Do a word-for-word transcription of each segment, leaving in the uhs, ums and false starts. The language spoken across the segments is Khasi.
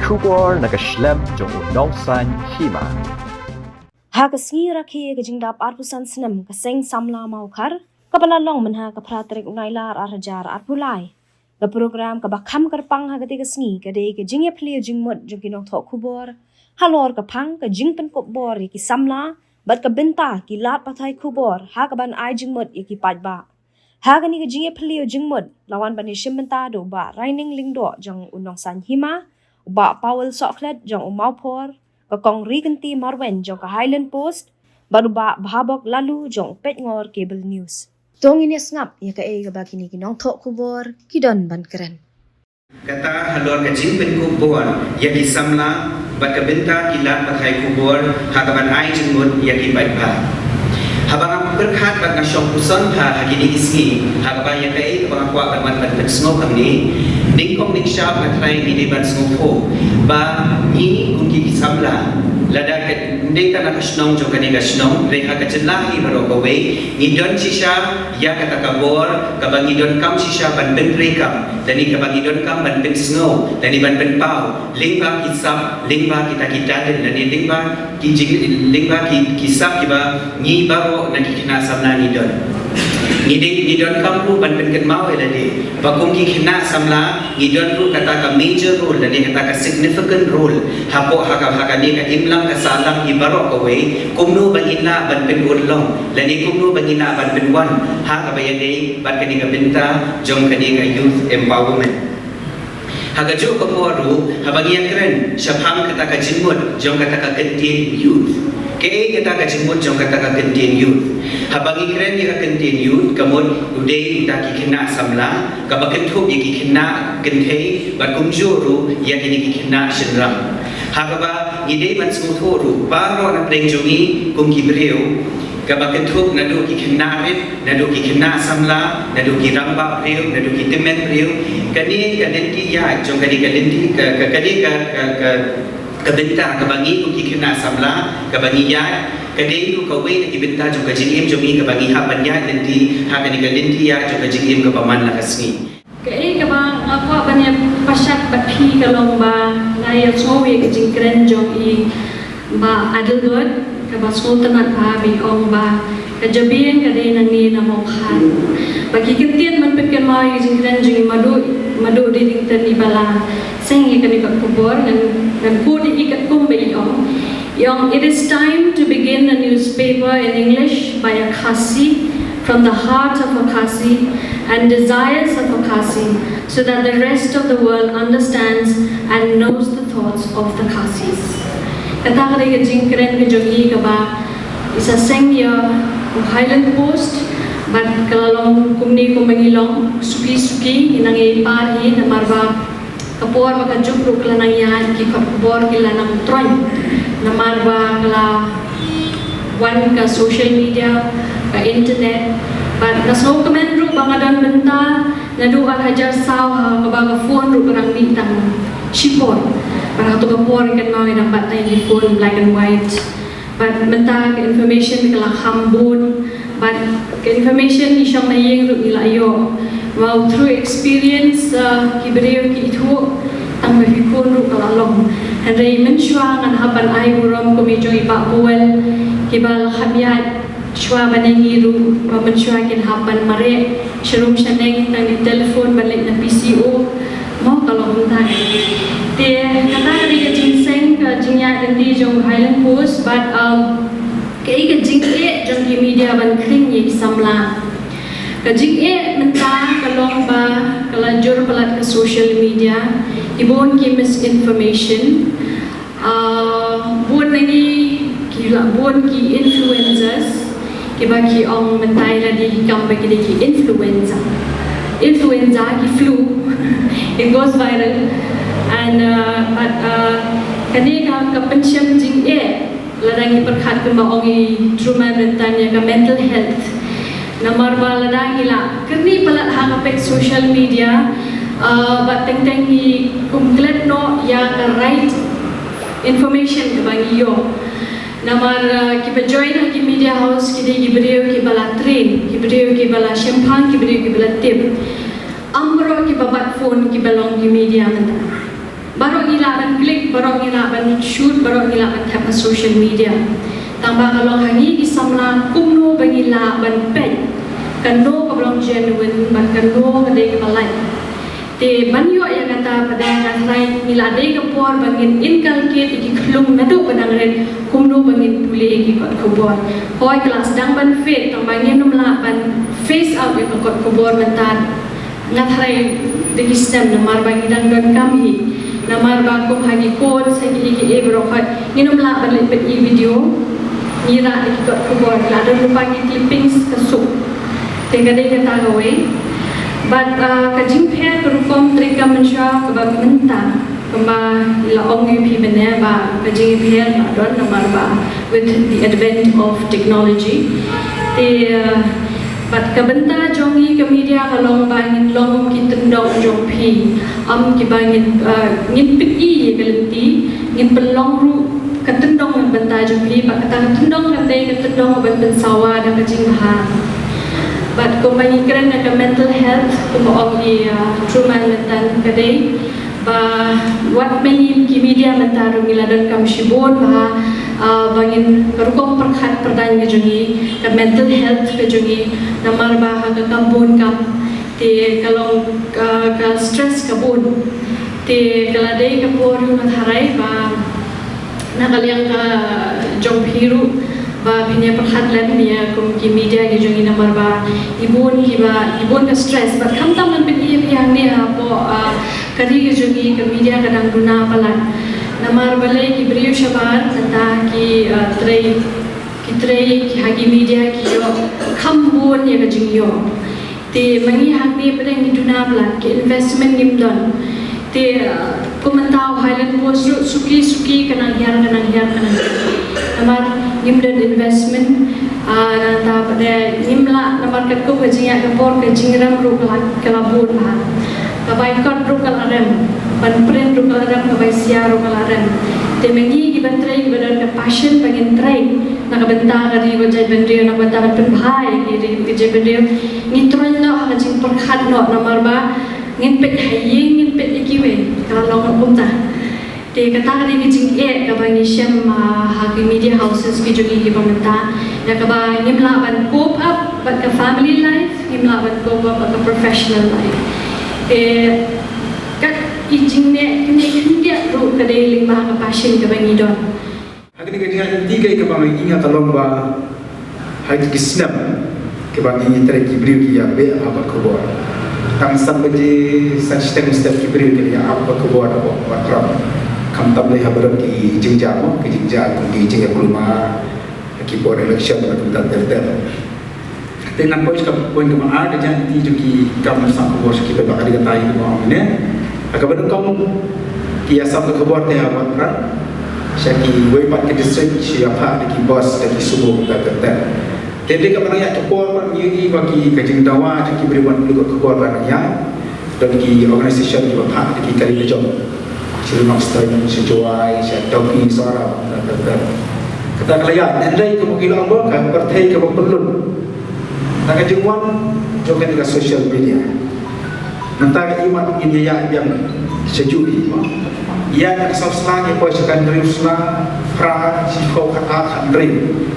Khubor na ka shlem jong u Nongsaiñ Hima. Ha ka sngi rakhe ka jingdap arphew san snem ka seng samla Mawkhar, kaba la long mynha ka phra tarik u Nailar ar hajar arphew lai. Ka program kaba kham kyrpang ha kata ka sngi ka dei ka jingïaphylliew jingmut jong ki nongthoh khubor halor ka phang ka jingpynkup bor ïa ki samla bad ka bynta ki lad pathai khubor ha kaban ai jingmut ïa ki paidbah. Ha kane ka jingïaphylliew jingmut la wan ban ïashim bynta da u Bah Raining Lyngdoh jong u Nongsaiñ Hima, u Bah Powell Sohkhlet jong u Mawphor, ka Kong Rikynti Marwein jong ka Highland Post, bad u Bah Bhabok Laloo jong u Peitngor Cable News. To ngin ïa sngap ïa kaei kaba kine ki nongthoh khubor ki don ban kren. Kata halor ka jingpynkup bor ïa ki samla bad ka bynta ki lad pathai khubor ha kaban ai jingmut ïa ki paidbah. Haba nga pyrkhat bad nga shong puson ha, ha kine ki sngi, ha kaba ïa kaei kaba nga kwah ban wan ban pynsngew hangne, nyngkong nyngshap nga trai ngi dei ban sngewthuh ba ngi kum ki, ki samla, lada ka dei ka na ka shnong jong kane ka shnong, dei ha ka jylla hi baroh kawei, ngi don shisha ïa kata ka bor kaba ngi donkam shisha ban pyntreikam, lane kaba ngi donkam ban pynsngew, lane ban pynpaw lyngba ki sap, lyngba kita ki talent, lane lyngba ki jing, lyngba ki, ki sap kiba ngi baroh na ki khynnah samla ngi don. Ngi dei, ngi donkam ruh ban pynkynmaw ïa lade ba kum ki khynnah samla ngi don ruh kata ka major role lane kata ka significant role hapoh ha ka, ha kane ka imlang ka sahlang hi baroh kawei, kumno ba ngin lah ban pynurlong lane kumno ba ngin lah ban pynwan ha kaba ïadei bad kane ka bynta jong kane ka youth empowerment. Ha kajuh ka por ruh, haba ngi ïakren shaphang kata ka jingmut jong kata ka kyntien youth, kaei kata ka jingmut jong kata ka kyntien youth? Haba ngi kren ïa ka kyntien youth, ka mut u dei uta ki khynnah samla, kaba kynthup ïa ki khynnah kynthei bad kumjuh ruh ïa kine ki khynnah shynrang. Ha kaba ngi dei ban sngewthuh ruh baroh na pdeng jong ngi kum ki briew, kaba kynthup naduh ki khynnah rit, naduh ki khynnah samla, naduh ki rangbah briew, naduh ki tymmen briew. Kane ka lynti ïaid jong kane ka lynti, ka, ka, kane ka, ka, ka, ka bynta kaba ngi kum ki khynnah samla kaba ngi ïaid, ka dei ruh kawei na ki bynta jong ka jingim jong ngi kaba ngi hap ban ïaid lynti ha kane ka lynti ïaid jong ka jingim kaba man la ka sngi. Kaei kaba nga kwah ban ïa pyrshah bad phi ka long ba nga ïa sngew ïa ka jingkren jong i Bah Adelbert, kaba sngewtynnat bha ba i ong ba ka jabieng ka dei nangne na Mawkhar. Ba ki kyntien ban pynkynmaw ïa ka jingkren jong i Madu, Madu Didington iba la seng ïa kane ka khubor, ngan, ngan quote ïa i katkum ba i ong. I ong, "It is time to begin a newspaper in English by a Khasi, from the heart of a Khasi and desires of a Khasi, so that the rest of the world understands and knows the thoughts of the Khasis." Kata ka dei ka jingkren ka jong i kaba i sa seng ïa u Highland Post, bad ka la long kumne kumba ngi long suki suki, ngi nang ïa i par hi namar ba ka por ba ka juk ruh ka la nang ïaid, ki khot khubor ki la nang troiñ namar ba ka la wan ka social media, ka internet. Bad nga sngewkmen ruh ba nga don bynta naduh ar hajar saw ha kaba ka phone ruh ka dang mih tang shipor. Bad ha kato ka por kynmaw ïa dang bat tang ki phone black and white. Bad mynta ka information ka la kham bun. Bad ka information ngi shong na ïing ruh ngi la ïoh. Wow, through experience, uh, ki briew ki ithuh tang ba phi khun ruh ka la long. Hynrei mynshuwa ngan hap ban ai burom kum i jong i Bah Powell, kiba la kham ïaid shuwa ban ïa ngi ruh, ba mynshuwa kin hap ban mareh sharum shaneng tang ïa i telephone ban leit na P C O. Mo ka long kumta. Te kata ka dei ka jingseng ka jingïaid lynti jong Highland Post, bad, um, kaei ka jingeh jong ki media ban khring ïa ki samla. Ka jingeh mynta ka long ba ka la jur palat ka social media, ki bun ki misinformation. Ah, bun na ngi ki la bun ki influencers kiba ki ong mynta i la dei ki kam ba ki dei ki influenza. Influenza, ki flu. It goes viral. And, uh, but, uh, kane ka, ka pynshim jingeh lada ngi pyrkhat kumba ong i Truman mynta ïa ka mental health. Namar ba lada ngi la kyrni palat ha ka peit social media, uh, ba teng teng ngi kum klet noh ïa ka right information kaba ngi ïoh. Namar, uh, kiba join ha ki media house ki dei ki briew kiba la train, ki briew kiba la shemphang, ki briew kiba la tip. Ym baroh kiba bat phone kiba long ki media mynta. Baroh ngi lah ban click, baroh ngi lah ban shoot, baroh ngi lah ban thep ha social media. Tang ba ka long ha ngi ki samla kumno ba ngi lah ban peit kano kaba long genuine bad kano ka dei kaba lait. Te ban ïoh ïa kata pat nga tharai ngi lah dei ka por ba ngin inculcate ïa ki khlung naduh ba dang rit kumno ba ngin pule ïa ki kot khubor. Hooid ka lah sdang ban fade tang ba ngin ym lah ban phase out ïa ka kot khubor mynta. Nga tharai da ki snem namar ba ngi dang donkam hi. Namar ba kum ha ki court ha ki ki e baroh hooid ngin ym lah ban leit peit ïa video. Ngi rah da ki kot khubor la don lypa ki clippings ka suk. Te ka dei kata kawei. Bad ah, ka jingpher ka rukom treikam mynshuwa kaba mynta. Kumba la ong ïa phi mynne ba ka jingpher la don namar ba with the advent of technology. Te ah, bad ka bynta jong ngi ka media ka long ba ngin long ki tyndong jong phi. Ym kiba ngin ah, ngin pyni ïa ka lynti, ngin pynlong ruh ka tyndong na ka bynta jong phi, bad kata ka tyndong kan dei ka tyndong ban pynsawa da ka jingbha. Bad kumba ngi kren ïa ka mental health kumba ong i ah, Truman mynta ka dei ba wat ma ngi ki media mynta ruh ngi la donkam shibun ba ah, ba ngin ka rukom pyrkhat pyrdaiñ ka jong ngi, ka mental health ka jong ngi, namar ba ha ka kam bun kam te ka long ka, ka stress ka bun. Te ka la dei ka por ïa nga tharai ba na ka liang ka jong phi ruh ba phin ïa pyrkhat lem ïa kum ki media ki jong ngi namar ba i bun kiba i bun ka stress bad khamtam ban pyni ïa phi hangne hapoh ah, ka ri ka jong ngi ka media ka dang duna palat. Namar balei ki briew shabar kata ki ah, trei ki trei ki ha ki media ki ïoh kham bun ïa ka jingïoh. Te ma ngi hangne pat ngi duna palat ki investment ngim don. Te uh, kum mynta u Highland Post ruh suki suki ka nang hiar ka nang hiar ka nang hiar. Namar ngim don investment ah, nangta pat ngim lah namar katkum ka jingïaid ka por ka jingrem ruh ka la ka la bun bha. Ka bai kot ruh ka la rem, ban print ruh ka la rem, ka bai sia ruh ka la rem. Te ma ngi kiba trei kiba don ka passion ba ngin trei na ka bynta ka ri ka jaitbynriew, na ka bynta ban pynbha ïa ki ri ka jaitbynriew. Ngi troiñ noh ha ka jingpyrkhat noh namar ba ngin peit ha ïing ngin peit ïa kiwei, ka la long noh kumta. Te kata ka dei ka jingeh kaba ngi shem ah, ha ki media houses ki jong ngi kiba mynta ïa kaba ngim lah ban cope up bad ka family life, ngim lah ban cope up bad ka professional life. Te kat i jingneh kine khyndiat ruh ka dei lyngba ka passion kaba ngi don. Ha kane ka jingïaid lynti kaba ngi ïa ka long ba ha ki snem kiba ngi trei ki briew ki ïa beh ha ka khubor. Tang san baje san shiteng step ki briew ki ïa ap ka khubor hapoh Watram. Khamtam lei ha baroh ki jingjia mo ki jingjia kum ki jingïakulmar ha ki por election bad kumta ter ter. Te ngan poi sha ka point kaba ar ka jingïaid lynti jong ki kam sah khubor sha ki paidbah ka dei kata ïa kaba ong mynne. Ha kaba nyngkong ki ïa sah ka khubor te ha Watram sha kiwei pat ki district shu ïa phah da ki bus da ki sumo kumta ter ter. Te dei kaba nang ïaid ka por pat ngi ïohi ba ki ka jingdawa jong ki briew ban pule ka khubor ba nang ïaid. Don ki organisation kiba phah da ki kali lajong. Sha Nongstoiñ, sha Jowai, sha Dawki, Sohra, kata, kata. Kata ka la ïaid, hynrei kumba ki la ong ba ka pyrthei kaba pynlut. Na ka jingwan jong kane ka social media. Mynta ka imat ngin ïa ïaid biang sha juh hi mo. Ïaid na ka saw sla ngi poi sha ka hynriew sla, phra, shiphew, khatar, khathynriew.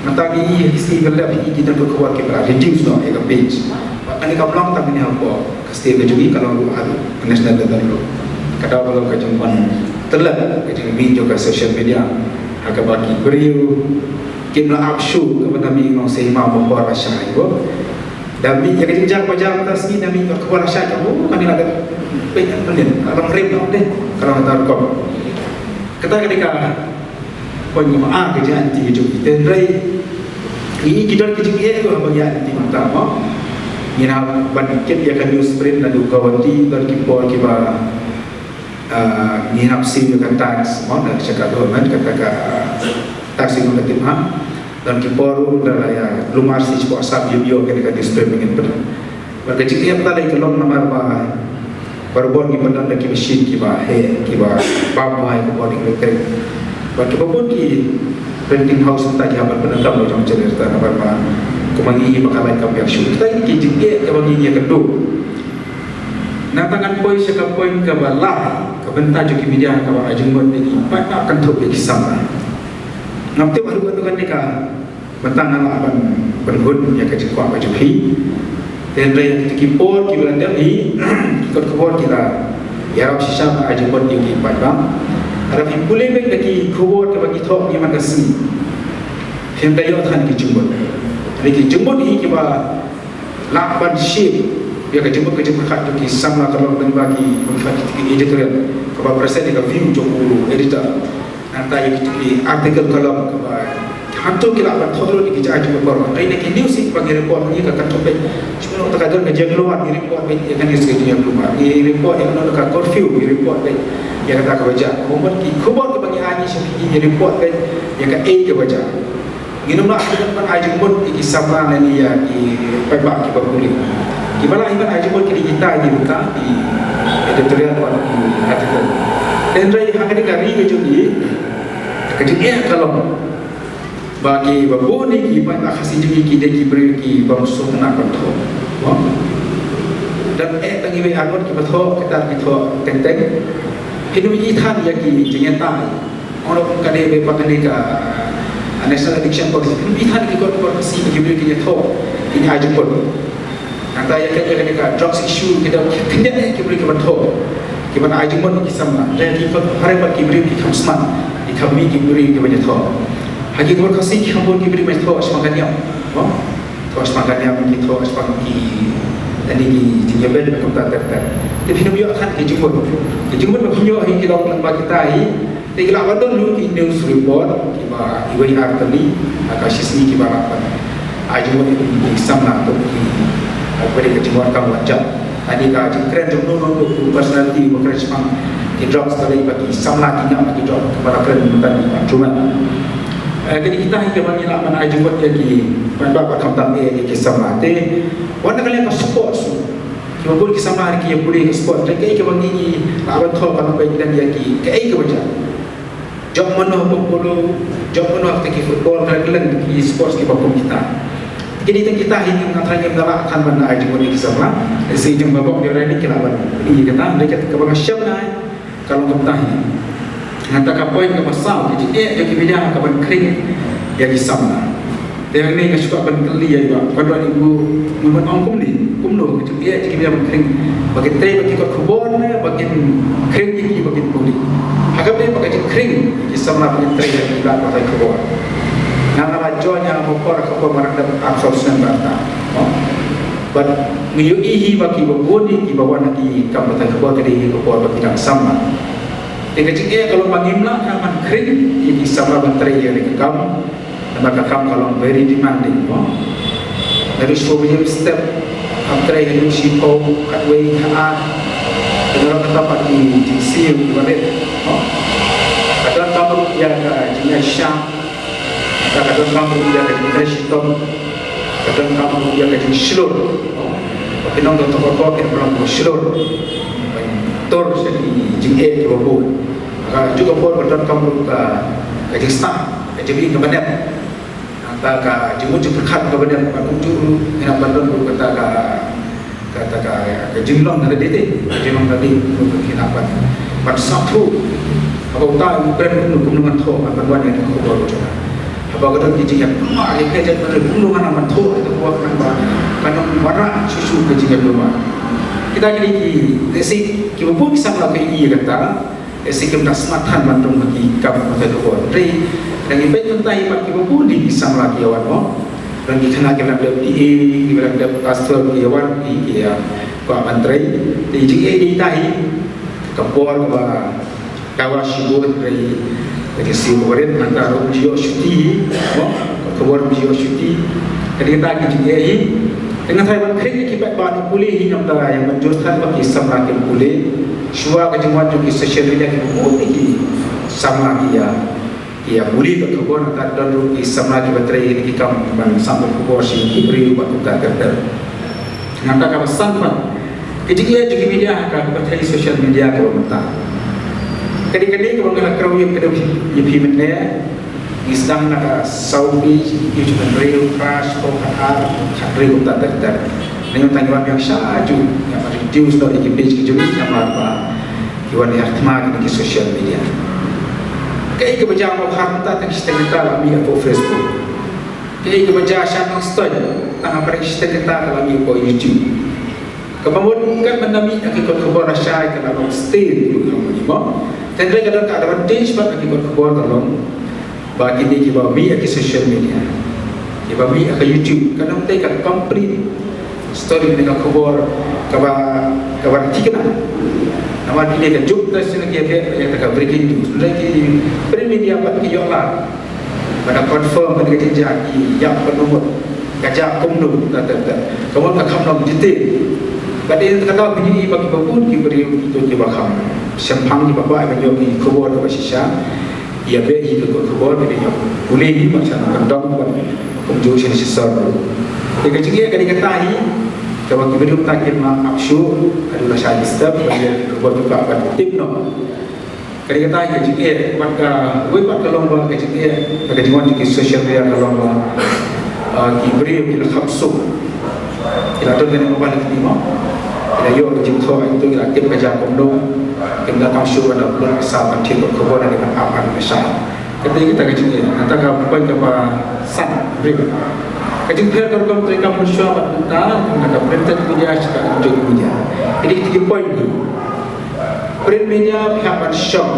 Mynta ngi ïa ki sngi ba la leit ngi don ka khubor kiba la reduce noh ïa ka page. Bad kane kam long tang mynne hapoh ka state ka jong ngi, ka long ruh ha ka national level ruh. Ka daw ka long ka jingwan tyllep ka jingmih jong ka social media. Ha kaba ki briew kim lah ap shuh kaba na mih nong seh ma ba hor ba shai ko. Da mih ïa ka jingjia ba jia mynta sngi, da mih ka khubor ba shai ka, oh, kane la dep peit ïa ka pynlien, ka long rem noh dei, ka long kata rukom. Kata ka dei ka point kaba ar ka jingïaid lynti ka jong ngi. Te hynrei ngi ki don ki jingeh ruh haba ngi ïaid lynti mynta mo. Ngi hap ban kit ïa ka newsprint naduh Guwahati, don ki por kiba ah, ngi hap siew ïa ka tax mo na sha ka government, kata ka tax ïa ka tip ha. Don ki por ruh da la ïa kulmar shisha, shisha ïoh ïoh kane ka newsprint ba ngin pynlong. Bad ka jingeh mynta dei ka long namar ba barabor ngi pynlong da ki machine kiba heh, kiba bam bha ïa ka bor elektrik. Bad kiba bun ki printing house mynta ki hap ban pyndonkam la jong ka generator namar ba kumba ngi ïohi ba ka light kam biang shuh. Kita ki jingeh kiba ngi ïakynduh. Nangta ngan poi sha ka point kaba lai, ka bynta jong ki media kaba ai jingmut ïa ki paidbah kynthup ïa ki samla. Ngam tip haduh katto katne ka bynta nga lah ban pynhun ïa ka jingkwah ka jong phi. Te hynrei ïa kita ki por kiba la dep hi, ki kot khubor ki la ïarap shisha ban ai jingmut ïa ki paidbah. Lada phi pule beit ïa ki khubor kiba ngi thoh ha man ka sngi, phin da ïoh than ki jingmut. Lada ki jingmut hi kiba lah ban shim ïa ka jingmut ka jingpyrkhat jong ki samla column lyngba ki, ki editorial kaba present ïa ka view jong u editor. Nangta ïa ki article column kaba hangto ki lah ban thoh lut ïa ki jaka jingmut baroh. Hynrei na ki news hi ba ngi report ngi ka kan thok beit. Shu noh ta ka don ka jingkylluid ngi report beit ïa ka news ka jingkylluid. Ngi report ïa ka curfew ngi report beit ïa kata kaba jia. Kumba ki khubor kaba ngi ai ngi shu ngi report beit ïa kaei kaba jia. Ngin ym lah ban ai jingmut ïa ki samla ne ïa ki paidbah kiba pule. Kiba lah ban ai jingmut ki dei kita, ki dei kita ki editorial bad ki article. Hynrei ha kane ka ri ka jong ngi ka jingeh ka long ba kiba bun ki paidbah Khasi jong ngi ki dei ki briew kiba sngewsih ban thoh. Don eh tang iwei arngut kiba thoh, kita ki thoh teng teng. Phin ym ïohi than ïa ki jingïatai. Ong ruh ka dei ba kane ka, ah, National Addiction Policy. Phin ym ïohi than ki kot khubor Khasi ba ki briew kin ïathoh, kin ai jingmut. Nangta ïa kane ka drugs issue ki dei ki kyndiat eh ki briew kiban thoh, kiban ai jingmut ki samla. Hynrei ki kot khubor ki briew ki kham smat, ki kham mih ki briew kiban ïathoh. Ha ki khubor Khasi ki kham bun ki briew ban thoh shaphang ka niam. Thoh shaphang ka niam, ki thoh shaphang ki, ani ki jingïabeiñ kumta ter ter. Te phin ym ïoh than ki jingmut. Ki jingmut ba phin ïoh hi ki long lyngba kita hi. Te ki lah ban don ruh ki news report kiba iwei ar tylli ha ka shisngi kiba lah ban ai jingmut ïa ki samla, to ki, ah, ba dei ka jingmut kam wan jam. Ani ka jingkren jong no no to personality ba kren shaphang ki drugs, ka dei ba ki samla ki ngam ki drugs ba la kren mynta ki ba truman. Eh, kane kita hi kaba ngi lah ban ai jingmut ïa ki paidbah ba khamtam eh ïa ki samla. Te wat na ka liang ka sports, kiba bun ki samla ki ïa pule ka sports. Te kaei kaba ngi lah ban thoh ban pynbeit ïa ki, kaei kaba jia. Jop mano ha polo, jop mano ha ki football, ka kylleng ki sports kiba kum kita. Kine tang kita hi nga tharai ngim da lah than ban ai jingmut ïa ki samla. Lehse jong babok jong rani ki lah ban ïa kata, hynrei kaba nga shem nga ai ka long kumta hi. Nangta ka point kaba saw, ki jingeh jong ki media ha kaban khring ïa ki samla. Te hangne nga shu kwah ban kylli ïa i Bah Conrad, i Bah, ngi ban ong kumne, kumno ka jingeh jong ki media ban khring, ba kin trei bad ki kot khubor ne ba kin khring ïa ki ba kin pule? Ha kaba dei ba ka jingkhring ïa ki samla ba kin trei ïa ki lad pathai khubor. Nga nga la join ïa ka por ka por ba nga dang dep arphew snem ba rta. Bad ngi ïohi hi ba kiba bun hi kiba wan ha ki kam pathai khubor ka dei ha ka por ba ki dang samla. Te ka jingeh ka long ba ngim lah ban khring ïa ki samla ban trei ïa kane ka kam. Namar ka kam ka long very demanding, mo. Nga dei shuwa ba ngim step, ngam trei haduh shiphew, khatwei, khatar. Te nga long kata pat ki jingsiew kiba rit, mo. Ka donkam ruh ïa ka jingïashah. Ka donkam ruh ïa ka jingtrei shitom. Ka donkam ruh ïa ka jingshlur. Ba ki nongdonkam ka por ki long ba shlur. Ban tur sha ki jingeh kiba bun. Ka juh ka por ka donkam ruh ka, ka jingstad, ka jingmih kaba nep. Nangta ka jingmut jingpyrkhat kaba nep, bad kumjuh ruh ngi hap ban don ruh kata ka, kata ka, ka jinglong ka dei te, ka jinglong ka dei ruh ngi hap ban, ban sngewthuh. Haba uta u kren kumno, kumno ngan thoh, ban wan ïa ka khubor jong nga. Haba ka don ki jingïapynlong, ïa ka jait ban kumno ngan nang ban thoh ïa ka khubor, kan ba kan nang wanrah shuh shuh ka jingïapynlong. Kita ki dei ki, lehse kiba bun ki samla ki ïohi ïa kata. Lehse kim da smat than ban rung ha ki kam pathai khubor. Hynrei dang ïa peit mynta ïa pat kiba bun ki samla ki ïa wan, mo. Dang ki khynnah kiba dang dep B A, kiba dang dep class twelve ki ïa wan, ki, ki ïa kwah ban trei. Te jingeh dei ita hi ka por kaba dawa shibun, hynrei ka jingsiew kaba rit, nangta ruh ym ju ïoh shuti hi, mo. Ka khubor ym ju ïoh shuti. Ka dei kata ki jingeh hi. Te nga tharai ban khring ïa ki paidbah ban pule hi, ngam da ïa mynjur than ba ki samla kin pule. Shuwa ka jingwan jong ki social media kiba bun ki samla ki ïa, ki ïa pule ka khubor, nangta don ruh ki samla kiba trei ïa ki kam ban sam ka khubor sha ki briew bad kumta ter ter. Nangta kaba san pat, ka jingeh jong ki media ha ka pyrthei social media kaba mynta. Ka dei kane kaba nga la kyrpad ïa phi, ïa phi mynne. Ngi sdang na ka saw page, page hynriew, phra, shiphew, khatar, khathynriew, kumta ter ter. Ngi tang wan biang sha ju, ïa ba reduce noh ïa ki page ki jong ngi namar ba ki wan ïa thma ki social media. Kaei kaba jia mo kham ta tang shiteng ta la mih hapoh Facebook. Kaei kaba jia sha Nongstoiñ tang ha pyrshah shiteng ta la mih hapoh YouTube. Kaba mut kan ban da mih ïa ki kot khubor lashai ka la long state ruh ka mut mo. Tang hynrei ka don ka advantage bad ïa ki kot khubor ka long ba kine kiba mih ïa ki social media, kiba mih ïa ka YouTube, ka dang tei ka complete story ne ka khubor kaba, kaba thikna. Namar kine ka juk ta sien ki ïa ka breaking news. Hynrei ki print media pat ki ïoh lad ba da confirm ba ka jingjia ki ïap ba numut ka jia kumno, ta ta ta. Ka mut ka kham long detail. Ka dei ka daw ki ba ki ba bun ki briew kito kiba kham shemphang kiba kwah ban ïoh ki khubor kaba shisha. Ïa beh hi ka kot khubor, beh hi ka pule hi, bad sha na kyndong bad kumjuh sha na shisor. Te ka jingeh ka dei kata hi kaba ki briew ta kim lah ap shuh, haduh la shah disturb, bad ïa ka khubor tu ka ban tip noh. Ka dei kata hi ka jingeh, bad kawei pat ka long ba ka jingeh, ka jingwan jong ki social media ka long ba, ah, ki briew ki la kham suk. Ki la don kane mobile kine mo. Ki la ïoh ka jingthoh ïa kito, ki la tip ka jia kumno. Kim da kam shuh ban upload ka sa ban thied kot khubor ne ban ap ban message. Kata kata ka jingeh. Kata ka point kaba san briew. Ka jingpher ka rukom treikam mynshuwa bad mynta, na ka printed media sha ka electronic media. Kine ki three point ni. Print media phi hap ban shong.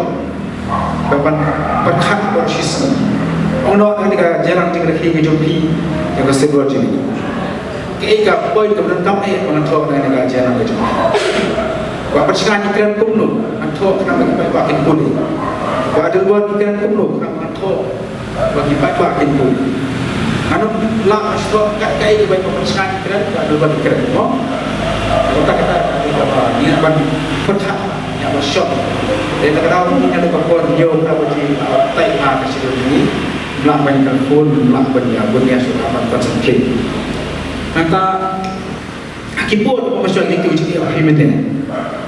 Ban pyrkhat bad shisha. Ong noh na ka jingïalang jingrakhe ka jong phi ïa ka seng jong ngi. Kaei ka point kaba donkam eh ba ngan thoh na ka jingïalang ka jong phi. Ba pyrshang ngi kren kumno, ngan thoh khnang ba ki paidbah kin pule. Ba dei ba ngi kren kumno, khnang ba ngan thoh ba ki paidbah kin pule. Ngan ym lah ban thoh kat kaei ba ki paidbah ngi kren, ba dei ba ngi kren mo. Kata kata ngi ban pyrkhat. Ïa ba shong. Te na ka daw ngi na ka por ñiew ka ba ji, uh, tai ha ka shi ni. Mlah ban ka phone, mlah ban ïa, ban ïa shu ban concentrate. Nangta ki por ba mynshuwa ngi tu ji ïa hi mete.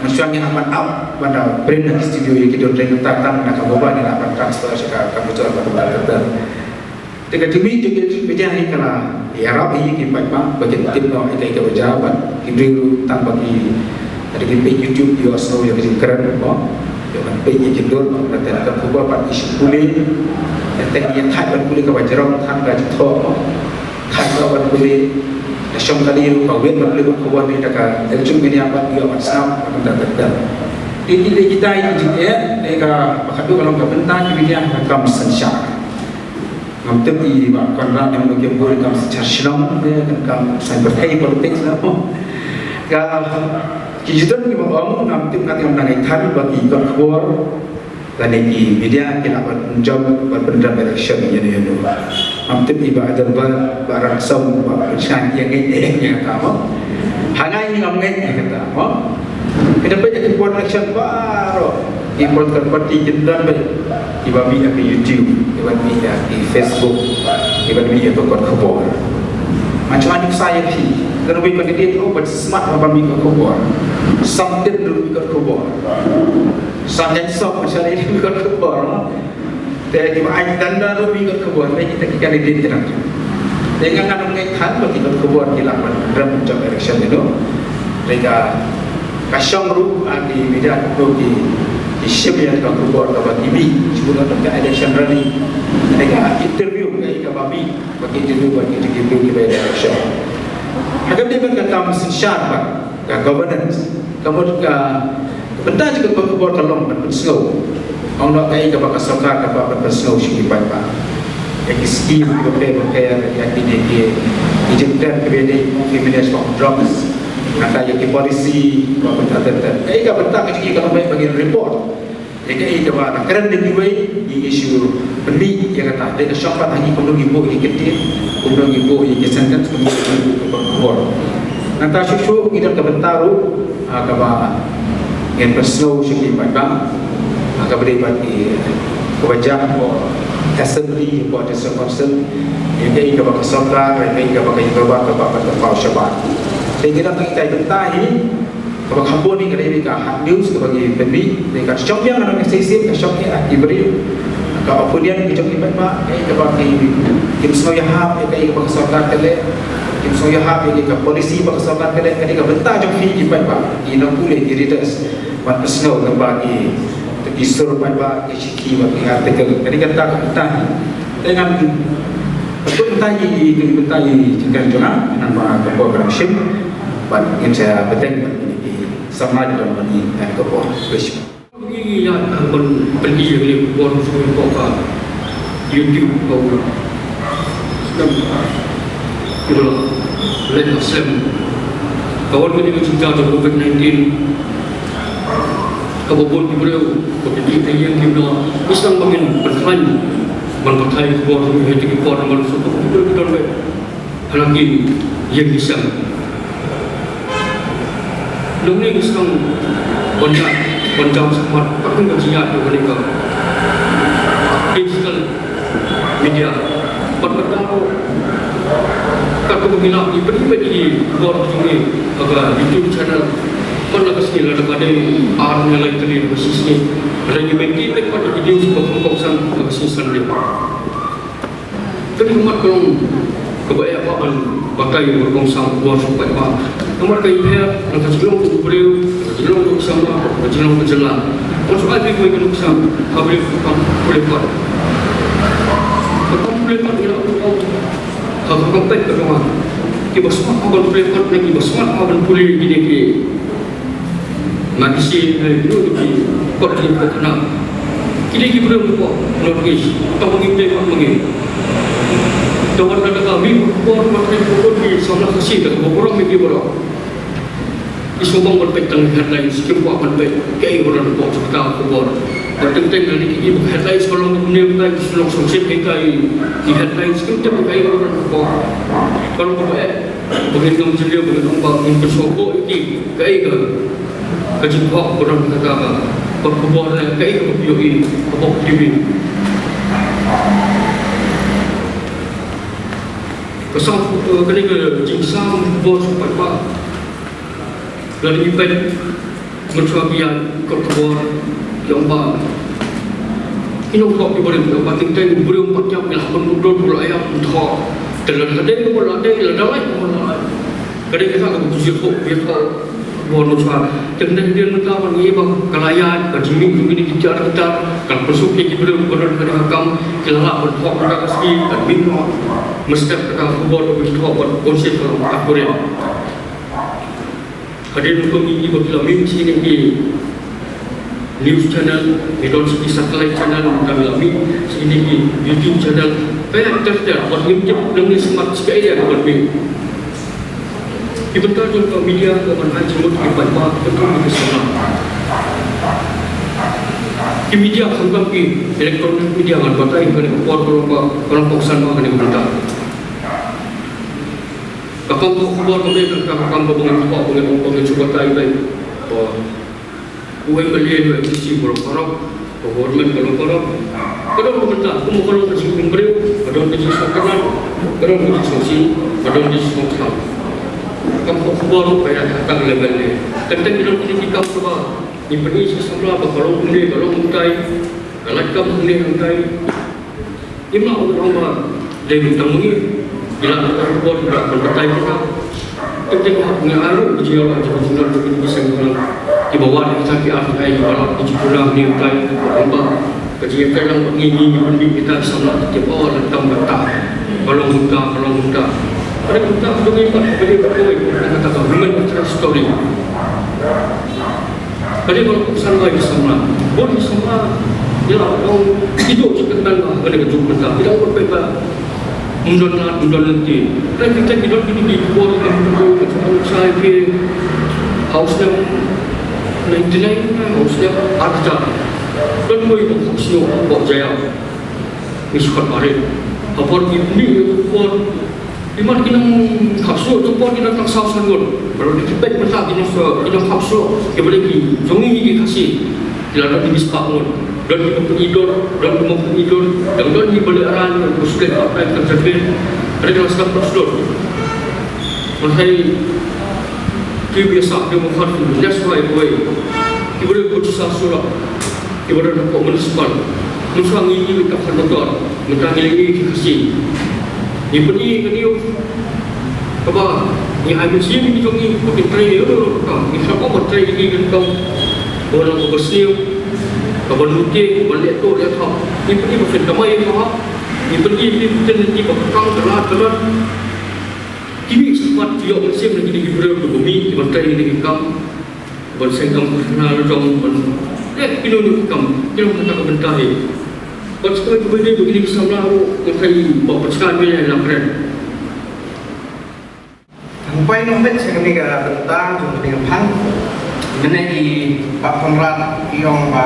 Mynshuwa ngi ban ap ban da print na ki studio ïa ki don ring ta tang na ka mobile ngi lah ban transfer sha ka computer ba ka ba ka. Te ka jingmih jong ki electronic media hi ka la ïarap ïa ki paidbah ba kin tip noh ïa kaei kaba jia bad ki briew ruh tang ba ki, ada ki page YouTube ïohsngew ïa ka jingkren mo. Ïoh ban peit ïa ki dur mo, na ka khubor pat ki shu pule. Te ki ïa thait ban pule kaba jrong tang ka jingthoh mo. Thait noh ban pule. Da shong kali ruh ka wet ban pule ka khubor ne da ka electronic media pat ïoh ban sngap ban da da da. Te ki dei kita ïa ki jingeh, te ka ba ka dei ka long ka bynta ki media ka kam synshar. Ngam tip i Bah Conrad ne mano ki bun kam synshar shnong, eh, kan kam saiñ pyrthei politics na mo. Ka ki ju don kiba ong, ngam tip, nga te ngam nang ïathan ba ki kot khubor lane ki media ki lah ban pynjop ban pynrem election ïano ïano. Ngam tip i Bah Adelbert, Bah Ransom, Bah Pynshngaiñ ïa ngeit ïa kata mo. Ha nga ngam ngeit ïa kata mo. Ki da peit ïa ki khubor election baroh. Ki political party kin don beit kiba mih ïa ka YouTube, kiba mih ïa ki Facebook, kiba mih ïa ka kot khubor. Macam mana sa ïa phi? Ka rubi ba ki dei ruh ba smat ba mih kot khubor. Sam Tin ruh mih kot khubor. Sam Tin Sok macam ni mih kot khubor. Te kiba ai tanda ruh mih kot khubor, te kita ki candidate kita. Te nga ngan ngeit than ba ki kot khubor ki lah ban rem jong election ïano. Te ka, ka shong ruh, ah, ki media ka ruh ki, ki shim ïa ka khubor kaba ki mih, shu ka election rally. Te ka interview ka, kaba mih, ba ki interview ba ki interview kiba election. Ha ka dei ban ka kam synshar ba ka governance, ka mut ka Bynta jong ka khubor ka long ban pynsngew. Ong noh kaei kaba ka sorkar ka ban pynsngew sha ki paidbah. Ïa ki skim bapher bapher, ïa kine ki, ki jingkren kiba dei, ki manage of drugs. Nangta ïa ki policy ba bynta ter ter. Kaei ka bynta ka jong ngi ka long ba ngin report. Ïa kaei kaba la kren da kiwei, ngi shu pynmih ïa kata. Dei ka shong pat ha ngi kumno ngi buh ïa ki kyntien, kumno ngi buh ïa ki sentence, kumno ngi buh ïa ki khubor. Nangta shuh shuh ngi don ka bynta ruh, ah, kaba ngin pynsngew sha ki paidbah, ah, kaba dei bad ki, kaba jah hapoh Assembly, hapoh District Council, ïa kaei kaba ka sorkar, ïa kaei kaba ka ïing dorbar kaba ka pynpaw shabar. Te ngi don kita ki bynta hi, kaba kham bun hi ka dei ka hard news kaba ngi pynmih, te ka shong biang na ka shisien, ka shong ïa ki briew, ka opinion ka jong ki paidbah, kaei kaba ki, kim sngew ïahap, kaei kaba ka sorkar ka leh. Sngewbha ïa ka policy ba ka sorkar ka leh, ka dei ka bynta jong phi ki paidbah, ki nongpule, ki readers. Ban pynsngew lyngba ki, ki sur paidbah, ki shithi bad ki article. Ka dei kata ka bynta hi. Te ngan pynkut bynta ïa ki, ki bynta ïa ki jingkren jong nga, ngan ba ka por ka dang shim. Bad ngin sa bteng bad kine ki samla jong ngi ha kane ka por. Khublei shibun. Ngi ïa ka ban pynïaid ïa ka bor sngewbha ka YouTube ka u. Nam. Ïa la. Leh slem. Ka wan kane ka jingja jong covid nineteen. Kaba bun ki briew, ba ki dei ki ïeng ki na. Ngi sdang ba ngin pynkhlaiñ. Ban batai ka bor sngewbha ki por ban sngewbha ki briew ki don bad. Halor ki ïing ki sem. Nangne ngi sdang ban ïaid, ban jam shakhmat, pat kum ka jingïaid ïa kane ka digital media. Bad kata ruh, katkum ba ngi lah ban pynmih ïa ki khubor jong ngi ha ka YouTube channel. Pat la ka sngi lada ka dei ar ne lai tylli ha ka shisngi. Lada ngi maintain beit pat ïa ki news ba kham kongsan ha ka sngi Sunday. Kane ka mat ka long kaba eh ban batai ïa ka rukom sam khubor sha u paidbah. Namar ka ïapher na ka jinglong ka u briew, na ka jinglong ka u samla, na ka jinglong ka jylla. Ngan shu ai phi kawei ka nuksa, ha u briew u kam pule kot. Ka kam pule kot ngi la ong, ha ka kam peit ka jong nga. Kiba smat ha ban pule kot ne kiba smat ha ban pule kine ki Masi, eh, ïa ki kot ki kot na. Kine ki briew ko North East, tang ngi te mak ngi. Tang wan da ka mi ko ko ma ki ko ki samla Khasi da ko ko mi ki bro. Ki sngewbang ban peit tang headlines, ki kwah ban peit kaei ba don ha ka khubor. Ba teng teng na ki headlines ka long kumne, ka long sngewsih kaei ka headlines, ki teng kaei ba don ha ka khubor. Ka long kaba eh. Ba ngin ym jylliew, ba ngin ong ba ngin pynsngewthuh ïa ki kaei ka, ka jingkwah ba don ha kata ka, ka khubor ne kaei kaba phi ïohi hapoh T V. Ka sam, eh, kane ka jingsam khubor sha u paidbah. Lada ngi peit mynshuwa ki ïaid kot khubor, ki ong ba ki nongthoh kiba rim, ki ong ba teng teng u briew um pat ïap, ngi lah ban mutdur, ngi lah ïap, ym thoh. Te lada ka dei, ka la dei, lada lait, ka la lait. Ka dei kata kaba ki sngewthuh, ki thoh khubor mynshuwa. Te hadien mynta ba ngi ïohi ba ka la ïaid ka jingmih jong kine ki tiar ki tar, ka la pynsuk ïa ki briew kiba don ha ka kam, ki la lah ban thoh mynta ka sngi, ka mih noh. Mynstep kata ka khubor kaba ki thoh bad bunsien ka long kata ka rim. Hadien ba ngi ïohi ba ki la mih sha kine ki news channel, ngi don sha ki satellite channel, mynta ngi la mih sha kine ki YouTube channel. Ka ïaid ter ter, bad ngim tip lyngngoh smat sha kaei ka ban mih. Ki bynta jong ka media ka ban ai jingmut ïa ki paidbah, ki paidbah ki samla. Ki media khamtam ki electronic media ngan batai kane ka por ka long ba, ka long kongsan bha kane ka bynta. Ka kam ka khubor ka mih, ka kam ka ba ngin thoh, ba ngin ong, ba ngin shu batai beit. Ba u MLA ne u MDC ba long paralok, ka government ka long paralok. Ka don ka bynta, kum ka long ka jingim briew, ka don ka jingsngewtynnat, ka don ka jingsngewsih, ka don ka jingsngewthuh. Ka kam ka khubor ka ïaid ha ka level ne. Teng teng ki don kine ki kam kaba ngi pyni sha ki samla ba ka long kumne, ka long kumtai, ka lait kam kumne kumtai. Ngim lah ban ong ba dei tang ma ngi. Ngi lah ban ong ba ngi lah ban batai kita. Teng teng ngi ai ruh ka jingïaroh jong ka jingdon jong kine ki seng ki nong kiba wan kita ki ar ki ai kiba lah ki jingkuna ngi utai. Ong ba ka jingïakren lang ba ngi ngi ngi pynbeit kita ki samla ki tip, oh, lada tam lada tam. Ka long kumta, ka long kumta. Ka dei kumta ka jong ngi pat ka dei ka kawei ka kata ka human interest story. Ka dei ba la kongsan bha ïa ki samla. Bun ki samla ki la ong, ki duh jingkyrmen bha ha kane ka juk mynta. Ki la ong ba ym don lad, ym don lynti. Hynrei ki, ki don kine ki khubor, ki don ki khubor, ki don shai ki ha u snem ninety-nine, ha u snem ar hajar. Don kawei u khubor sha u Pop Jaya. Ngi shu khot barit. Ha por ki mih ïa ka khubor, ki mat ki nongkhap shuh, ha por ki nongkhap saw san ngut. Baroh ki peit mynta ki nong, ki nongkhap shuh, kiba dei ki jong ngi ki Khasi. Ki la don ki spah ngut. Don kiba pyni dur, don kiba pyni dur, don, don kiba leh rang, kiba shu leh part time, kan jermin. Hynrei ki la sdang khap shuh. Hynrei ki ba ïasah, kiba khot, that's why, why. Kiba dei kiba sah surok. Kiba don hapoh municipal. Mynshwa ngi ïohi mynta ka motor, mynta ngi la ïohi ki Khasi. Ngi pyni ka news. Kaba ngi ai mynsiem ïa ki jong ngi ba kin trei ïa u, ngi sngewbha ban trei ïa ki, kin kong ba long kaba sniew, kaba lute, kaba leh to leh thok. Ngi pyni ba phin kamai ïa ka hok, ngi pyni ba phin ïa ki ba kong ka lad ka lad. Ki mih shakhmat, ki ïoh mynsiem na kine ki briew kiba mih ki ban trei ïa kine ki kam. Ban seng kam khana la jong ban, eh, kino kino ki kam, kino kata ka bynta hi. Ban sngewbha ba dei ba kine ki samla ruh, ngan kai ba pynskhem ïa la kren. Hangpai nong bet sha kane ka bynta jong kane ka phang. Mynne i Bah Conrad i ong ba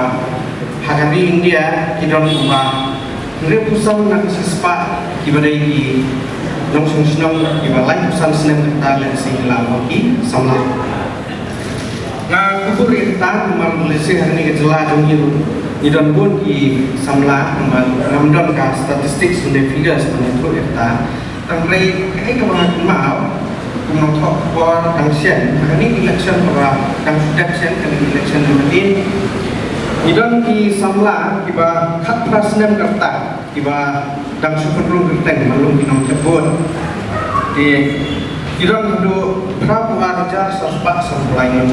ha ka ri India ki don kumba hynriewphew san na ka shispah kiba dei ki nongshong shnong kiba laiphew san snem kata lehse ki la long ki samla. Nga kubur ïa kata namar lehse ha kane ka jylla jong ngi ruh ngi don bun ki samla namar ngam don ka statistics ne figures ban ïathuh ïa kata. Tang hynrei kaei kaba nga kynmaw kum nongthoh khubor dang shen ha kane election kaba dang shu dep shen, kane election kaba dei, ngi don ki samla kiba khatphra snem ka rta kiba dang shu pynrung kyrteng ban long ki nongthep vote. Te ki don haduh phraphew ar hajar saw spah sanphew lai ngut.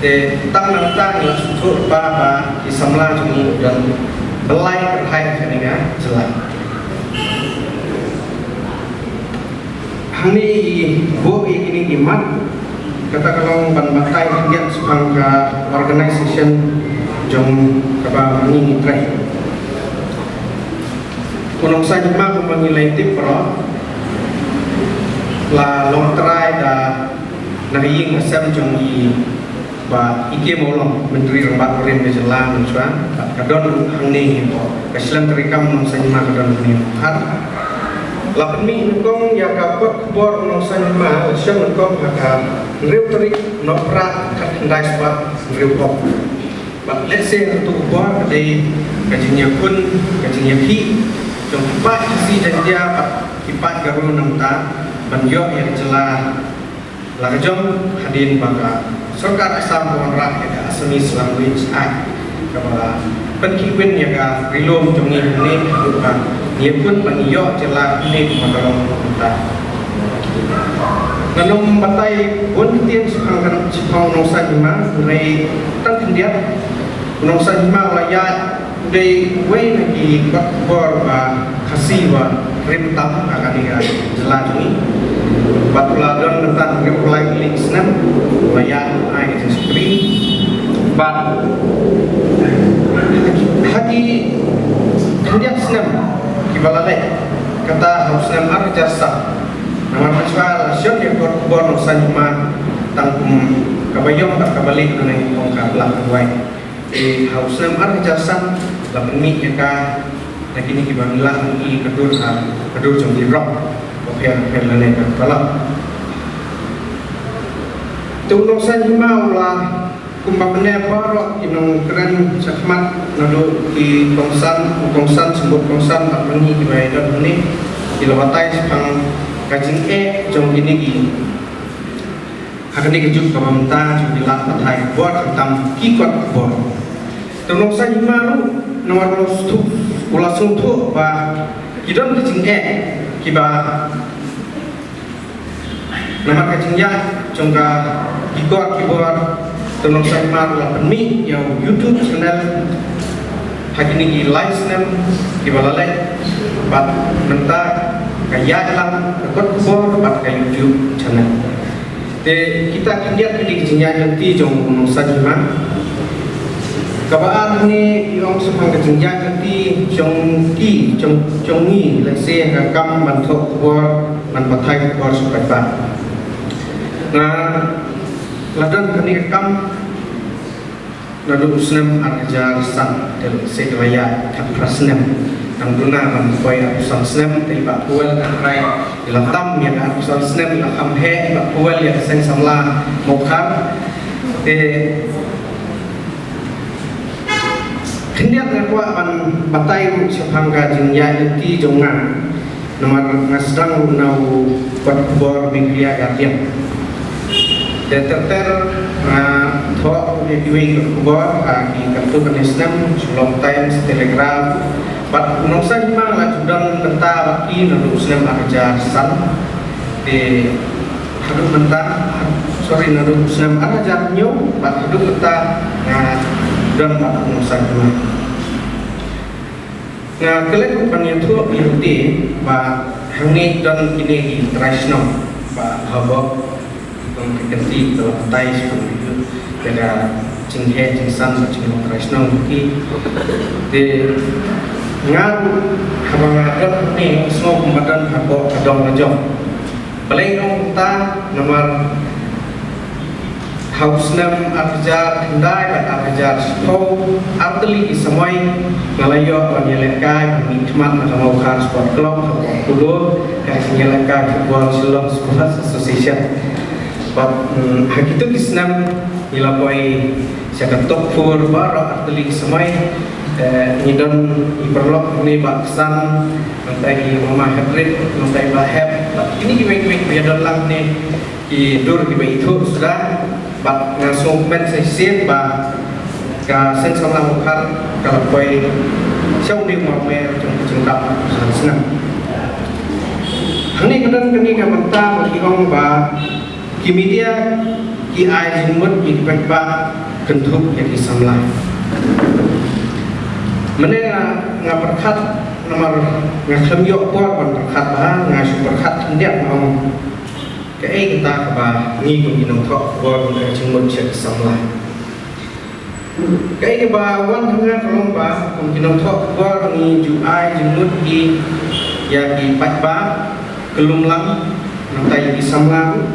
Te tang na kata ngi la sngewthuh ba ba ki samla jong ngi don blei kyrhai ha kane ka jylla. Hangne i buh ïa kine ki mat kata ka long ban batai khyndiat shaphang ka organization jong kaba ngi ngi trei. U nongsan hima kumba ngi la tip baroh la long trai da na ka ïing ka sem jong i Bah E K Mawlong, Myntri Rangbah Barim ka jylla mynshuwa, bad ka don hangne hi mo, ka shlem treikam u nongsan hima ka don hangne mo. Har la pynmih nyngkong ïa ka kot khubor u nongsan hima, la shem nyngkong ha ka hynriew tarik Nohprah khatkhyndai spah hynriew hok. Bad lehse ha kato ka por ka dei ka jingïakhun, ka jingïakhih jong ki paid Khasi Jaiñtia bad ki paid Garo nangta ban ïoh ïa ka jylla la ka jong, hadien ba ka sorkar Assam ka wanrah ïa ka Assamese Language Act kaba la pynkhih win ïa ka ri lum jong ngi hangne, haduh ba ngi ïakhun ba ngi ïoh jylla hangne kumba ka long mynta. Ngan ym batai bun ktien shaphang, shaphang u nongsan hima, hynrei tang khyndiat, u nongsan hima u la ïaid u dei uwei na ki kot khubor ba Khasi ba rim tam ha kane ka jylla jong ngi. Bad u la don mynta hynriewphew lai tylli ki snem, u la ïaid ai ka jingshakri. Bad ha ki khyndiat snem kiba la leit, kata ha u snem ar hajar san, namar mynshwa la shon ïa ka kot khubor u nongsan hima tang kum kaba ïong bad kaba leit, kane ong ka Blah Kawai. Te ha u snem ar hajar san la pynmih ïa ka na kine kiba ngi lah ban i ka dur ha ka dur jong ki rok bapher bapher lane ka color. Te u nongsan hima u la, kumba mynne baroh ki nongkren shakhmat naduh ki kongsan, u kongsan, symbud kongsan bad ma ngi kiba ïadon hangne, ki la batai shaphang ka jingeh jong kine ki ha kane ka juk kaba mynta jong ki lad pathai khubor khamtam ki kot khubor. Te u nongsan hima ruh namar u la sngewthuh, u la sngewthuh ba ki don ki jingeh kiba namar ka jingïaid jong ka ki kot khubor, te u nongsan hima ruh la pynmih ïa u YouTube channel ha kine ki lai snem kiba la leit, bad mynta ka ïaid lang ka kot khubor bad ka YouTube channel. Te kita khyndiat ki dei ki jingïaid lynti jong u nongsan hima. Kaba ar hangne i ong shaphang ka jingïaid lynti jong ki, jong, jong ngi lehse ha ka kam ban thoh khubor, ban pathai khubor sha paidbah. Nga la don kane ka kam naduh u snem ar hajar san, te lehse ka la ïaid khatphra snem. Tang duna ban poi arphew san snem, te i Bah Powell ka trai i la tam ïa ka arphew san snem, la kham heh i Bah Powell ïa ka seng samla Mawkhar. Te khyndiat nga kwah ban batai ruh shaphang ka jingïaid lynti jong nga. Namar nga sdang ruh na u kot khubor Meghalaya Guardian. Te ter ter nga thoh ruh ïa kiwei ki kot khubor ha ki katto katne snem, Shillong Times, Telegraph. Bad u nongsan hima nga la ju don bynta bad ki naduh u snem ar hajar san. Te haduh mynta, sorry, naduh u snem ar hajar hynñiew bad haduh mynta nga don bad u nongsan hynñiew. Nga klet ban ïathuh ïa lade ba hangne don kine ki trai shnong ba haba don ki kynti ba la batai sha ka video ïa ka jingheh jingsan ba jingmut trai shnong ki. Te nga ruh haba nga don hangne nga sngew kumba don hapoh ka dong ka jong. Balei nga ong kumta? Namar ha u snem ar hajar khyndai bad ar hajar shiphew, ar tylli ki samoi nga la ïoh ban ïalehkai ban mihkhmat na ka Mawkhar Sport Club, ha ka Kudo, ka jingïalehkai football Shillong Sports Association. Bad, mm, ha kito ki snem ngi la poi sha ka top four baroh ar tylli ki samoi. Eh, ngi don i paralok ne Bah Ksan, nangta i Mama Heprit, nangta i Bah Hep. Bad kine kiwei kiwei kiba ïadon lang ne ki dur kiba ithuh suda. Bad nga sngewkmen sa shisien ba ka seng samla Mawkhar ka la poi sha une u marmar jong ka jingdap sha snem. Hangne ka don kane ka bynta ba ki ong ba ki media ki ai jingmut ïa ki paidbah kynthup ïa ki samla. Mynne nga, nga pyrkhat namar nga khlem ïoh por ban pyrkhat bha, nga shu pyrkhat khyndiat nga ong kaei kata kaba ngi kum ki nongthoh khubor ngi ai jingmut sha ki samla. Kaei kaba wan ha nga ka long ba kum ki nongthoh khubor ngi ju ai jingmut ïa ki paidbah, ka lum lang, nangta ïa ki samla ruh.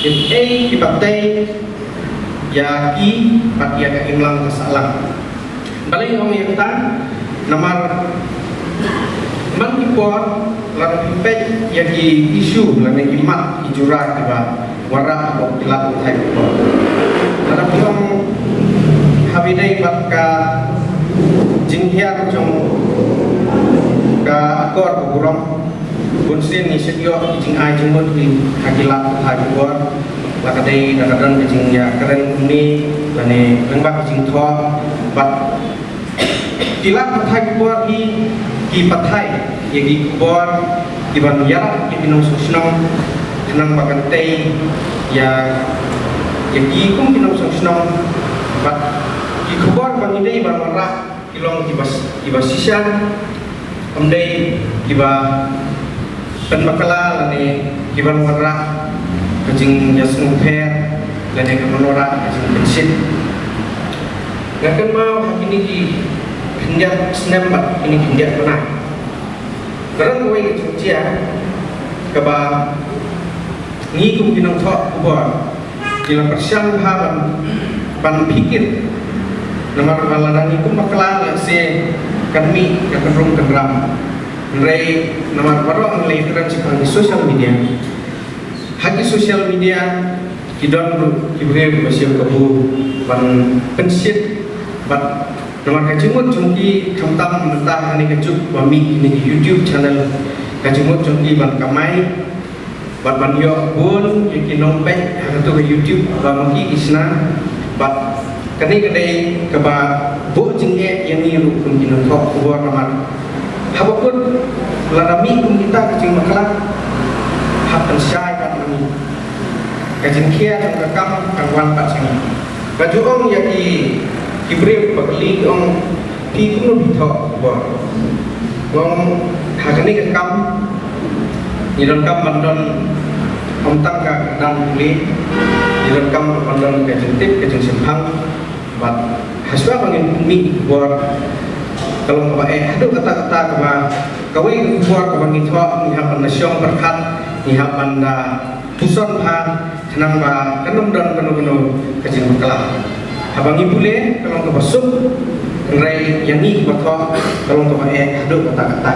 Ïa kiei kiba tei ïa ki bad ïa ka imlang ka sahlang. Balei nga ong ïa kata? Namar man ki por lada phi peit ïa ki issue lane ki mat ki jura kiba wanrah hapoh ki lad pathai khubor. Lada phi ong haba ïadei bad ka jinghiar jong ka akor ka burom, bunsien ngi shu ïoh ki jingai jingmut hi ha ki lad pathai khubor. La ka dei da ka don ka jingïakren kumne lane lyngba ka jingthoh bad ki lad pathai khubor hi ki pathai ïa ki khubor kiban ïarap ïa ki nongsngewsynshar khnang ba kan tei ïa, ïa ki kum ki nongsngewsynshar bad ki khubor ba ngi dei ban wanrah ki long kiba, kiba shisha, ym dei kiba pynbakla lane kiban wanrah ka jingïasngewpher lane kiban wanrah ka jingpynshit. Nga kynmaw ha kine ki khyndiat snem bad kine ki khyndiat bnai, ka don kawei ka jingjia kaba ngi kum ki nongthoh khubor ngi la pyrshang bha ban, ban phikir. Namar ba lada ngi kum bakla lehse kan mih ka kynrum kynram. Hynrei namar baroh ngi la ïakren shaphang ki social media, ha ki social media ki don ruh ki briew kiba shem kabu ban pynshit bad namar ka jingmut jong ki khamtam mynta ha kane ka juk ba mih kine ki YouTube channel, ka jingmut jong ki ban kamai bad ban ïoh bun ïa ki nongpeit ha kato ka YouTube ba ma ki ki shna. Bad kane ka dei kaba buh jingeh ïa ngi ruh kum ki nongthoh khubor namar haba kut lada mih kum kita ka jingbakla, hap pynshai pat ma ngi. Ka jingkhia jong ka kam kan wan pat sha ngi. Nga ju ong ïa ki, ki briew ba kylli ki ong, phi kumno phi thoh khubor? Nga ong ha kane ka kam ngi donkam ban don, ym tang ka kyrdan pule, ngi donkam ban don ka jingtip ka jingshemphang. Bad hashwa ba ngin mih khubor ka long kaba eh haduh katta katta kaba kawei ka khubor kaba ngi thoh ngi hap ban da shong pyrkhat, ngi hap ban da puson bha khnang ba kan ym don kano kano ka jingbakla. Haba ngi pule ka long kaba suk, hynrei ïa ngi kiba thoh ka long kaba eh haduh katta katta.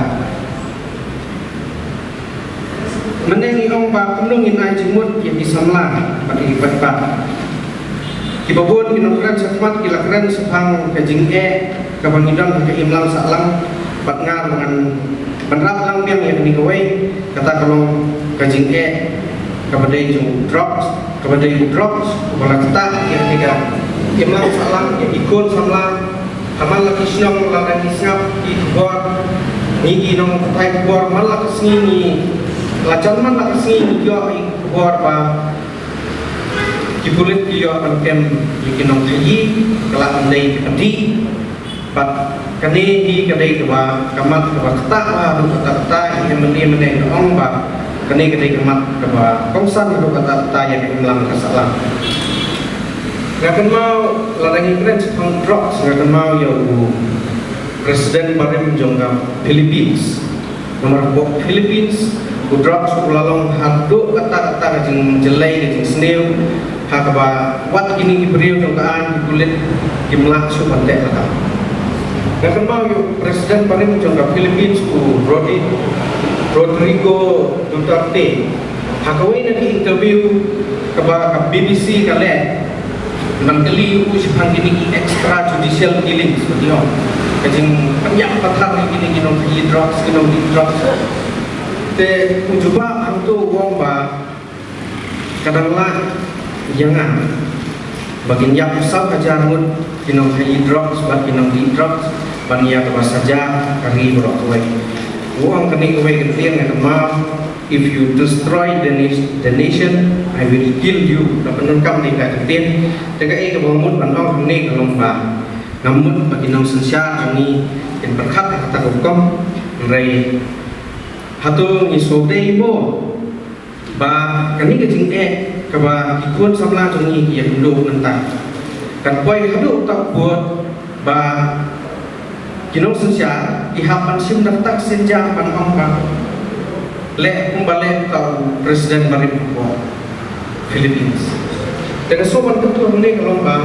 Mynne ngi ong ba kumno ngin ai jingmut ïa ki samla bad ïa ki paidbah. Kiba bun ki nongkren shakhmat ki la kren shaphang ka jingeh kaba ngi don ha ka imlang sahlang bad nga ruh ngan ban rap lang biang ïa kane kawei, kata ka long ka jingeh kaba dei jong u drugs, kaba dei u drugs uba la ktah ïa kane ka imlang sahlang ïa ki khun samla. Ha man la ki shnong lada ngi sngap ki khubor, ngi ki nongpathai khubor, man la ka sngi ngi La jan man la ka sngi ngi ïoh ïa ka khubor ba ki pulit ki ïoh ban kem ïa ki nongkhaïi, ka la ym dei ki pati. Bad kane hi ka dei kaba, ka mat kaba ktah bha haduh katta katta, ïa mynne mynne nga ong ba kane ka dei ka mat kaba kongsan haduh katta katta ïa ka imlang ka sahlang. Nga kynmaw lada ngi kren shaphang drugs, nga kynmaw ïa u president barim jong ka Philippines. Namar hapoh Philippines, u drugs u la long haduh katta katta ka jingjyllei, ka jingsniew, ha kaba wat kine ki briew jong ka aiñ, ki pulit kim lah shuh ban teh lakam. Nga kynmaw ïa u president barim jong ka Philippines, u Rodi-, Rodrigo Duterte, ha kawei na ki interview kaba ka B B C ka leh, ban kylli u shaphang kine ki extrajudicial killings, ka jingpynïap pathar ïa kine ki nongkhaïi drugs, ki nongdih drugs. Te u jubab hangto u ong ba ka dang lah ïa nga ba kin ïap saw hajar ngut ki nongkhaïi drugs bad ki nongdih drugs ban ïa kaba saja ka ri baroh kawei. U ong kane kawei ka ktien, nga kynmaw, "If you destroy the na-, the nation, I will kill you." Ka pyndonkam ïa ka ktien. Te kaei kaba nga mut ban ong hangne ka long ba ngam mut ba ki nongsynshar jong ngi kin pyrkhat ha kata ka hukum. Hynrei hato ngi sngewthuh mo ba kane ka jingeh kaba ki khun samla jong ngi ki ïakynduh mynta kan poi haduh uta u pud ba ki nongsynshar ki hap ban shim da kata ka sienjam ban ong ba leh kumba leh uta u president barim hapoh Philippines. Te nga sngewbha ban kyntu hangne ka long ba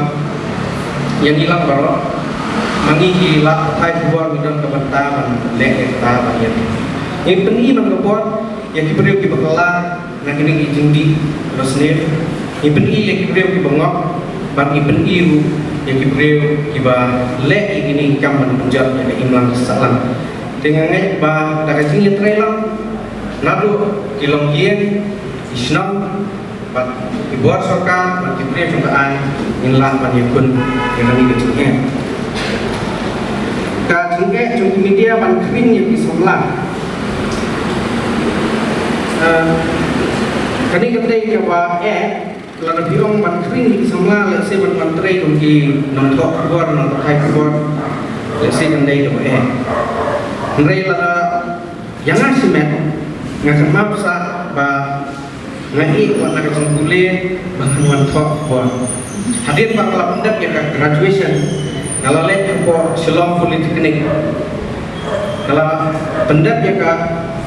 ïa ngi lang baroh, ma ngi ki lad pathai khubor ngi don ka bynta ban leh ïa kata ban ïa. Ngi pyni man ka por ïa ki briew kiba kylla na kine ki jingdih ba sniew. Ngi pyni ïa ki briew kiba ngop, bad ngi pyni ruh ïa ki briew kiba leh ïa kine ki kam ban pynjot ïa ka imlang ka sahlang. Te nga ngeit ba da ka jingïatreilang naduh ki longïing, ki shnong, bad ki bor sorkar, bad ki briew jong ka aiñ, ngin lah ban ïakhun ïa kane ka jingeh. Ka jingeh jong ki media ban khring ïa ki samla. Eh, kane ka dei kaba eh, lada phi ong ban khring ïa ki samla, lehse ban wan trei kum ki nongthoh khubor, nongpathai khubor, lehse kan dei kaba eh. Hynrei lada ïa nga shimet, nga kynmaw sa ba nga ïeh wat na ka jingpule ba ngan wan thoh khubor. Hadien ba nga la pyndep ïa ka graduation, nga la leit hapoh Shillong Polytechnic. Nga la pyndep ïa ka,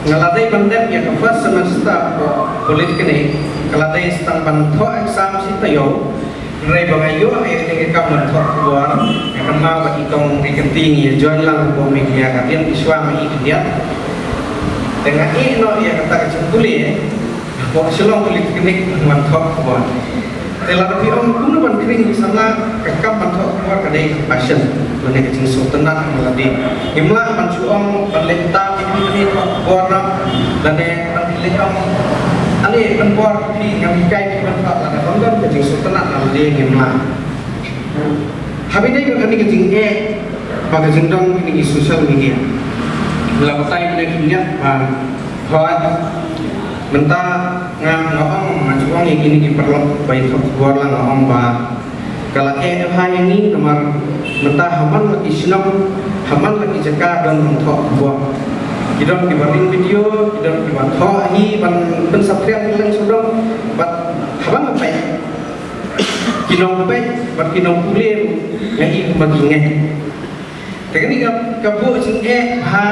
nga la dei pyndep ïa ka first semester hapoh Polytechnic, ka la dei sa tang ban thoh exam shi taïew. Hynrei ba nga ïoh ïa kane ka kam ban thoh khubor, nga kynmaw ba i kong Ri Kynti ngi ïa join lang hapoh media, ka dei i shuwa ma i khyndiat. Te nga ïeh noh ïa kata ka jingpule hapoh Shillong Polytechnic ban thoh khubor. Te lada phi ong kumno ban khring ïa ki samla, ka kam ban thoh khubor ka dei ka passion lane ka jingsngewtynnat ha lade. Ngim lah ban shu ong ban leh tam ïa kine ki thoh khubor noh, lane ban leh ong ale pynbor phi, ngam hikai phi ban thoh, lada bym don ka jingsngewtynnat ha lade, ngim lah. Haba ïadei bad kane ka jingeh ba ka jingdon kine ki social media, la batai mynne khyndiat ba hooid, mynta nga, nga ong, nga ju ong ïa kine ki paralok ba ïathoh khubor lang, nga ong ba ka la eh ha ïa ngi namar mynta ha man la ki shnong, ha man la ki jaka don nongthoh khubor. Ki don kiba ring video, ki don kiba thoh hi ban pynsaphriang ïa ki leng sawdong, bad haba nga peit ki nongpeit bad ki nongpule ruh nga i kumba ki ngeit. Te kane ka, ka buh jingeh ha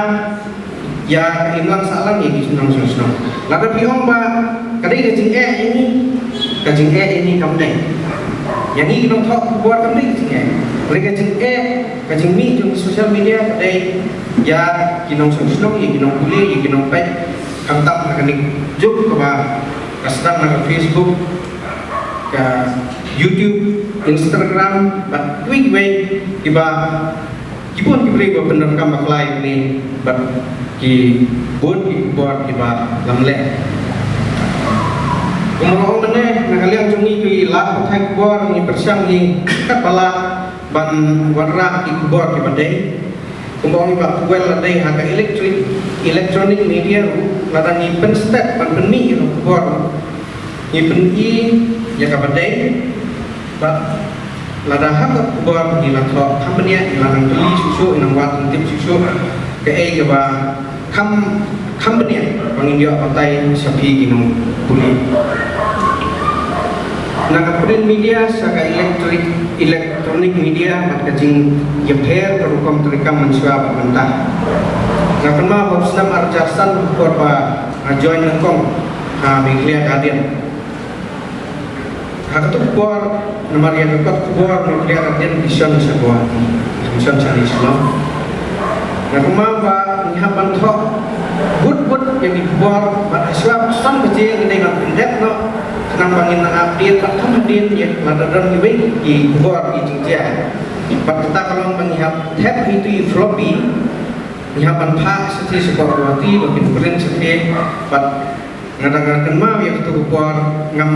ïa ka imlang sahlang ïa ki shnong shnong shnong. Lada phi ong ba ka dei ka jingeh ïa ngi, ka jingeh ïa ngi kam dei. Ïa ngi ki nongthoh khubor kam dei ka jingeh. Hynrei ka jingeh, ka jingmih jong ki social media ka dei ïa ki nong shnong shnong, ïa ki nongpule, ïa ki nongpeit. Khamtam ha kane ka juk kaba ka sdang na ka Facebook, ka YouTube, Instagram, bad kiwei kiwei kiba, ki bun ki briew ba pyndonkam bakla ïa kine bad ki bun ki khubor kiba lam leh. Kumba nga ong mynne, na ka liang jong ngi ki lad pathai khubor ngi pyrshang ngi katba lah ban wanrah ki khubor kiba dei. Kumba ong i Bah Pu Wel, la dei ha ka electric, electronic media ruh, lada ngi pynstet ban pynmih ïa ka khubor, ngi pyni ïa kaba dei, bad lada ha ka khubor ngi la thoh kham bniah, ngi la nang kylli shuh shuh, ngi nang wad, ngi tip shuh shuh kaei kaba kham, kham bniah ba ngin ïoh batai sha phi ki nongpule. Na ka print media sha ka electric, electronic media, bad ka jingïapher ka rukom treikam mynshuwa bad mynta. Nga kynmaw ba u snem ar hajar san, ka por ba nga join nyngkong ha Meghalaya Guardian. Ha kato ka por, namar ïa ka kot khubor Meghalaya Guardian ki shon sha Guwahati, ki shon sha Shillong. Nga kynmaw ba ngi hap ban thoh bun bun ïa ki khubor, bad ha shuwa ba san baje ngi dei ban pyndep noh, khnang ba ngin nang update bad kham hadien ïa lada don kiwei ki khubor ki jingjia. Bad kata ka long ba ngi hap thep ha itu i floppy, ngi hap ban phah shathie shapoh Guwahati, ba kin print shathie, bad nga dang kynmaw ïa kato ka por, ngam,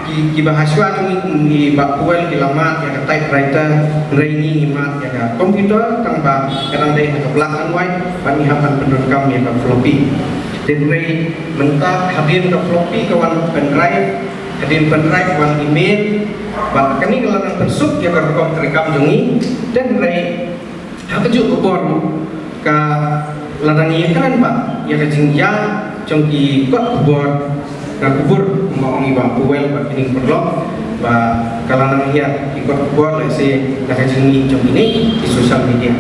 ki, kiba ha shuwa jong ngi kum i Bah Pu Wel ki la mad ïa ka typewriter, hynrei ngi ngi mad ïa ka computer, tang ba ka dang dei ha ka black and white, bad ngi hap ban pyndonkam ïa ka floppy. Te hynrei mynta hadien ka floppy ka wan pendrive, hadien pendrive wan email, bad kane ka la nang pynsuk ïa ka rukom treikam jong ngi. Te hynrei ha kajuh ka por ruh, ka, lada ngi ïakren bha ïa ka jingïaid jong ki kot khubor, ka khubor, kumba ong i Bah Pu Wel bad kine ki paralok, ba ka la nang hiar ki kot khubor lehse da ka jingmih jong kine ki social media.